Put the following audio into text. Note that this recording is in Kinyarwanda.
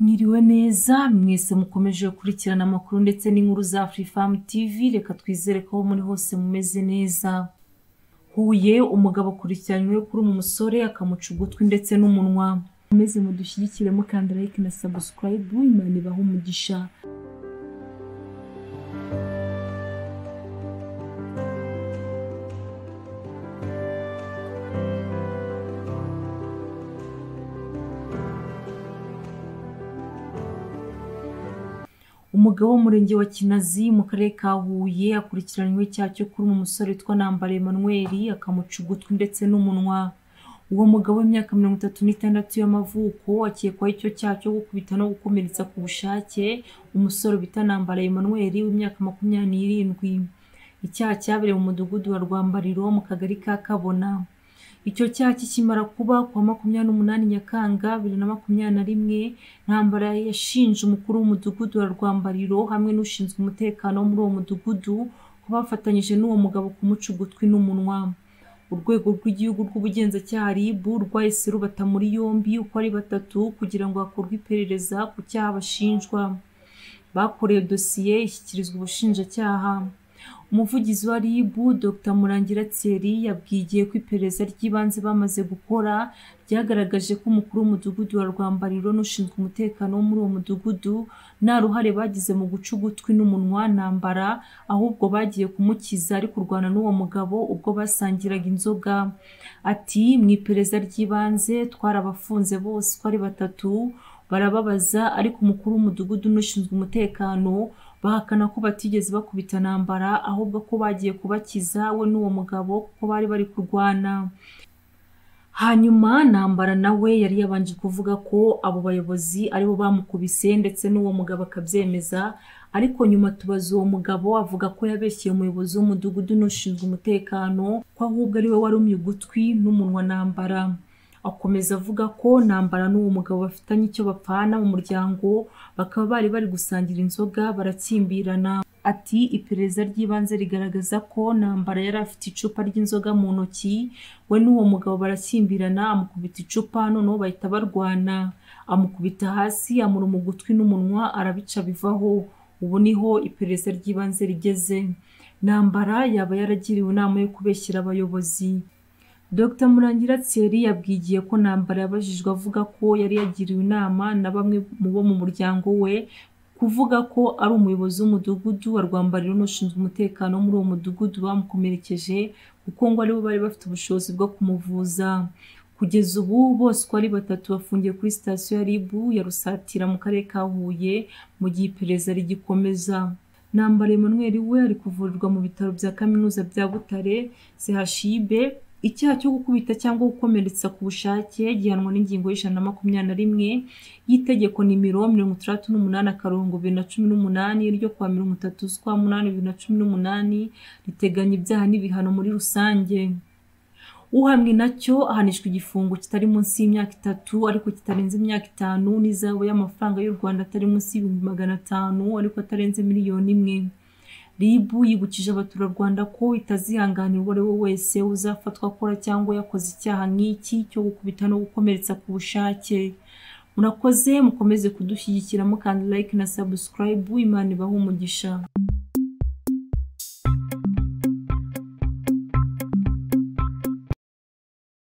Mwiriwe neza mwese mukomeje gukurikirana amakuru ndetse n'inkuru za Afrifame TV, reka twizere ko muri hose mumeze neza. Huye umugabo akurikiranywe kuri umu musore akamuca ugutwi ndetse n'umunwa. Mumeze mudushyigikire mukanda like na subscribe, Imana ibahe umugisha. Umugabo w'umurenge wa Kinazi mu karere ka Huye akurikiranywe icyaha cyo kuruma umusore witwa Ntambara Emmanuel akamuca ugutwi ndetse n'umunwa. Uwo mugabo w'imyaka 36 y'amavuko akekwaho icyo cyaha cyo gukubita no gukomeretsa ku bushake umusore bita Ntambara Emmanuel w'imyaka 27. Icyaha cyabereye mu mudugudu wa Rwambariro mu kagari ka Kabona. Icyo cyaha kikimara kuba kuwa 28 Nyakanga 2021, Ntambara yashinje umukuru w'umudugudu wa Rwambariro hamwe n'ushinzwe umutekano muri uwo mudugudu ko bafatanyije n'uwo mugabo kumuca ugutwi n'umunwa. Urwego rw'igihugu rw'ubugenzacyaha RIB rwahise rubata muri yombi uko ari batatu kugira ngo hakorwe iperereza ku cyaha bashinjwa. Bakorewe dosiye ishyikirizwa ubushinjacyaha. Umuvugizi wa RIB Dr Murangira Thierry yabwiye ko iperereza ry'ibanze bamaze gukora ryagaragaje ko umukuru w'umudugudu wa Rwambariro n'ushinzwe umutekano wo muri uwo mudugudu nta ruhare bagize mu guca ugutwi n'umunwa Ntambara, ahubwo bagiye kumukiza ari kurwana n'uwo mugabo ubwo basangiraga inzoga. Ati mu iperereza ry'ibanze twarabafunze bose uko ari batatu barababaza, ariko umukuru w'umudugudu n'ushinzwe umutekano bahakana ko batigeze bakubita Ntambara, ahubwo ko bagiye kubakiza we n'uwo mugabo kuko bari bari kurwana. Hanyuma Ntambara nawe yari yabanje kuvuga ko abo bayobozi aribo bamukubise ndetse n'uwo mugabo akabyemeza, ariko nyuma tubaza uwo mugabo avuga ko yabeshyeye umuyobozi w'umudugudu n'ushinzwe umutekano ko ahubwo ariwe warumye ugutwi n'umunwa Ntambara. Akomeza avuga ko Ntambara n'uwo mugabo bafitanye icyo bapfana mu muryango, bakaba bari bari gusangira inzoga barakimbirana. Ati iperereza ry'ibanze rigaragaza ko Ntambara yari afite icupa ry'inzoga mu ntoki, we n'uwo mugabo barakimbirana, amukubita icupa noneho bahita barwana, amukubita hasi amuruma ugutwi n'umunwa arabica bivaho. Ubu niho iperereza ry'ibanze rigeze. Ntambara yaba yaragiriwe inama yo kubeshyira abayobozi. Dr Murangira Thierry yabwigiye ko Ntambara yabajijwe avuga ko yari yagiriwe inama na bamwe mu bo mu muryango we kuvuga ko ari umuyobozi w'umudugudu wa Rwambariro n'ushinzwe umutekano muri uwo mudugudu bamukomerekeje, kuko ngo aribo bari bafite ubushobozi bwo kumuvuza. Kugeza ubu bose uko ari batatu bafungiye kuri sitasiyo ya RIB ya Rusatira mu karere ka Huye mu gihe iperereza rigikomeza. Ntambara Emmanuel we ari kuvurirwa mu bitaro bya kaminuza bya Butare CHUB. Icyaha cyo gukubita cyangwa gukomeretsa ku bushake gihanwa n'ingingo y'121 y'itegeko nimero 68/2018 ryo kuwa 30 z'ukwa 8 2018 riteganya ibyaha n'ibihano muri rusange. Uhamwe nacyo ahanishwa igifungo kitari munsi y'imyaka 3 ariko kitarenze imyaka 5 n'izahabu y'amafaranga y'u Rwanda atari munsi y'500,000 ariko atarenze 1,000,000. RIB yibukije abaturarwanda ko itazihanganira uwo ari we wese uzafatwa akora cyangwa yakoze icyaha nk'iki cyo gukubita no gukomeretsa ku bushake. Murakoze, mukomeze kudushyigikira mukanda like na subscribe, Imana ibahe umugisha.